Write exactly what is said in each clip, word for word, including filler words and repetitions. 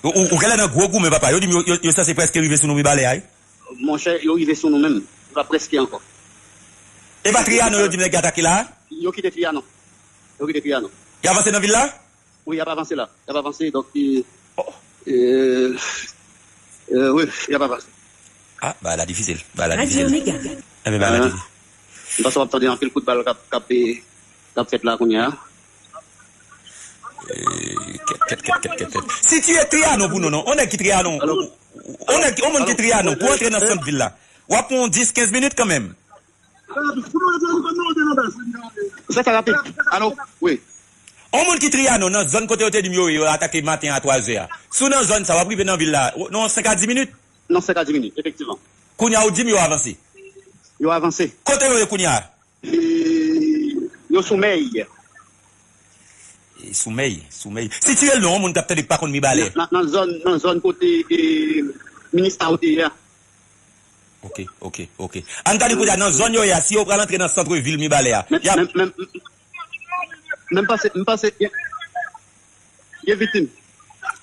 Ou, ou, ou genlè nan gwo goumen, papa. Yo di m yo, yo, yo sanse prèske rive sou nou Mibalè a, wi. Monchè, yo rive sou nou menm. Se pa prèske ankò. E pa Trianon yo di m nèg yo atake la a? Yo kite Trianon. Yo kite Trianon. Y avanse nan vil la? Wi, y ap avanse la. Y ap avanse, donk, e, e, e, wi, y ap avanse. Ah, bagay la difisil. Bagay la difisil. Enben, bagay la difisil. M panse w ap tande anpil kout bal k ap, k ap, e, k ap fèt la kounye a. Eh, kèt, kèt, kèt, kèt, kèt, kèt. Sitiye Trianon pou nou, non. On nèg ki Trianon. On nèg, on moun ki Trianon, pou antre nan sant vil la. W ap pran dis, kenz minit kanmenm. Fè sa rapid. Alo? Wi. On moun ki Trianon, nan zòn kote yo te di m yo ye, yo atake maten a twa zè a. Si w nan zòn sa, w ap rive nan vil la, nan senk a dis minit. Nan senk a dis minit, efektivman. Kounye a, ou di m yo avanse. Yo avanse. Kote yo ye kounye a? E, yo sou Mèy. E, sou Mèy, sou Mèy. Sitiye l non, moun k ap tande k pa konn Mibalè. Nan, nan, nan zòn, nan zòn kote, e, Minista yo te ye a. Ok, ok, ok. Ann gade kounye a, nan zòn yo ye a, si yo pral antre nan sant vil Mibalè a. Men, y ap men, men, men m panse, m panse, gen, gen viktim.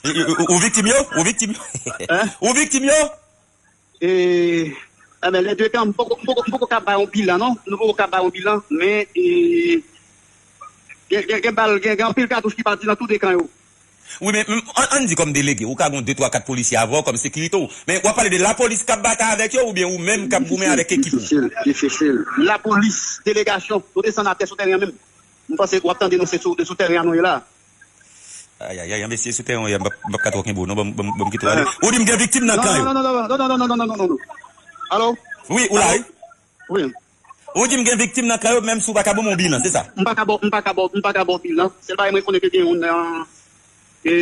E, e, ou, ou viktim yo? Ou viktim yo? Hein? Ou viktim yo? E, enben, lè de kan, m poko, m poko, m poko ka bay yon bilan, non. Nou poko ka bay yon bilan, men, e, gen, gen, gen bal, gen, gen anpil katouch ki pati nan tou de kan yo. Wi, men, men, ann, ann di kòm delege, ou ka gen de, twa, kat polisye avè w kòm sekirite w. Men, w ap pale de lapolis k ap batay avèk yo, oubyen ou menm k ap goumen avèk ekip ou? Difisil, difisil. Lapolis, delegasyon, nou desann atè sou teren an menm. M panse w ap tande nou se sou, sou teren an nou ye la. Ayayay, mesye, sou teren an, m p ap, m p ap ka twò kenbe w, non, ban m, ban m, ban m kite w ale. Ou di m gen viktim nan kan yo? Non, non, non, non, non, non, non, non, non, non, non. Alo? Wi, ou la, wi. Wi. Ou di m gen viktim nan kan yo, menm si w pa ka ban m yon bilan, se sa? M pa ka ba w, m pa ka ba w, m pa ka ba w bilan. Sèl bagay mwen konnen ke gen youn nan, e,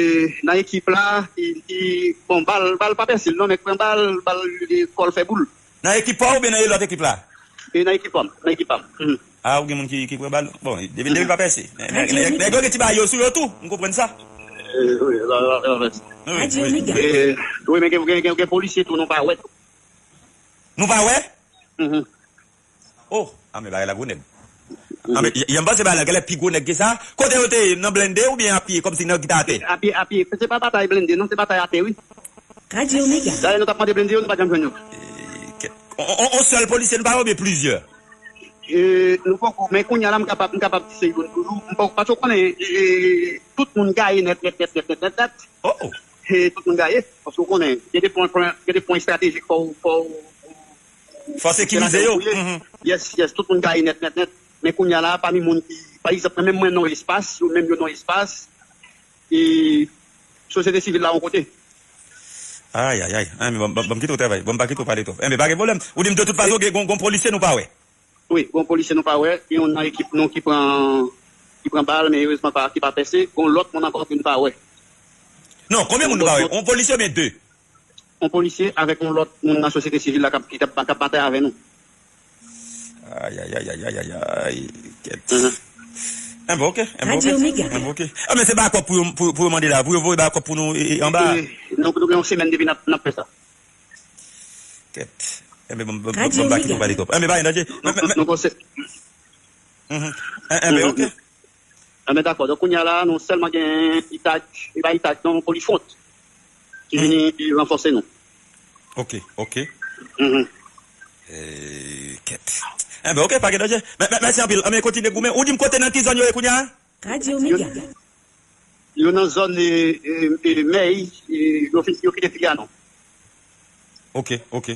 nan ekip la, ki, ki, bon, bal, bal pa pèse l non, nèg pran bal, bal, e, kò l fè boul. Nan ekip pa w oubyen nan lòt ekip la? E nan ekip pa m, nan ekip pa m. Mhm. Ah, ou gen moun ki, ki pran bal? Bon, depi, depi l pa pèse. Nèg, nèg, nèg yo gen ti bagay yo sou yo tou, m konprann sa. E, wi, la, la, la, la. Wi, wi. E, wi, men gen, gen, gen, gen polisye tou, nou pa wè tou. Nou pa wè? Mhm. Oh, ah, men bagay la gwo nèg. Ah, men, y, y, m panse bagay la genlè pi gwo nèg ke sa. Kote yo te ye, nan blende oubyen apye, kòmsi nèg ki ta atè? Apye, apye. Se pa batay blende, non, se batay atè, wi. Radyo Mega. Dayè, nou t ap mande blende yo, nou pa janm jwenn yo. E, kèt. On, on, on sèl polisye nou pa wè oubyen plizyè? E, nou poko, men kounye a la, m kapab, m kapab di se youn toujou. M poko, paske w konnen, e, tout moun gaye nèt, nèt, nèt. Oh, oh. E, tout moun gaye, paske w konnen, gen de pwen, pwen, gen de pwen estratejik fò w, fò w Fò sekirize yo. Mhm. Yes, yes, tout moun gaye nèt, nèt, nèt. Men kounye a la, pami moun ki, pa egzanp, mwen menm mwen nan espas, yo menm yo nan espas, e sosyete sivil la yon kote. Ay, ay, ay. Ay, men ban, ban, ban m kite w travay. Ban m pa kite w pale twòp. Enben, pa gen pwoblèm. Ou di m de tout fason, gen, gon, gon polisye nou pa wè. Wi, gon polisye nou pa wè. Gen youn nan ekip nou ki pran, ki pran bal, men erezman pa, ki pa pèse. Gon lòt moun ankò ke nou pa wè. Non, konbyen moun nou pa wè? Yon polisye oubyen de? Yon polisye avèk yon lòt moun nan sosyete sivil la k ap, ki t ap, k ap batay avè nou. Ay, ay, ay, ay, ay, ay, ay, kèt. Mhm. Enben, ok, enben, ok. Radyo Mega. Enben, ok. Ah, men se bakòp pou yo, pou, pou yo mande la, pou yo voye bakòp pou nou, e, e, anba. E, nou, nou gen yon semèn depi n ap, n ap fè sa. Kèt. Enben, bon, bon, bon, bon, pa kite w pale twòp. Enben, pa gen danje. Nou, nou, nou panse. Mhm. En, enben, ok. Enben, dakò. Donk, kounye a la, nou sèlman gen Itaj, e pa Itaj, non, Polifront ki vini ranfòse nou. Ok, ok. Mhm. Eh, kèt. Enben, ok, pa gen danje. Mè, mè, mèsi anpil. Enben, kontinye goumen. Ou di m kote nan ki zòn yo ye kounye a? Radyo Mega. Yo nan zòn, e, e, e, Mèy, e, yo fin, yo kite Trianon. Ok, ok.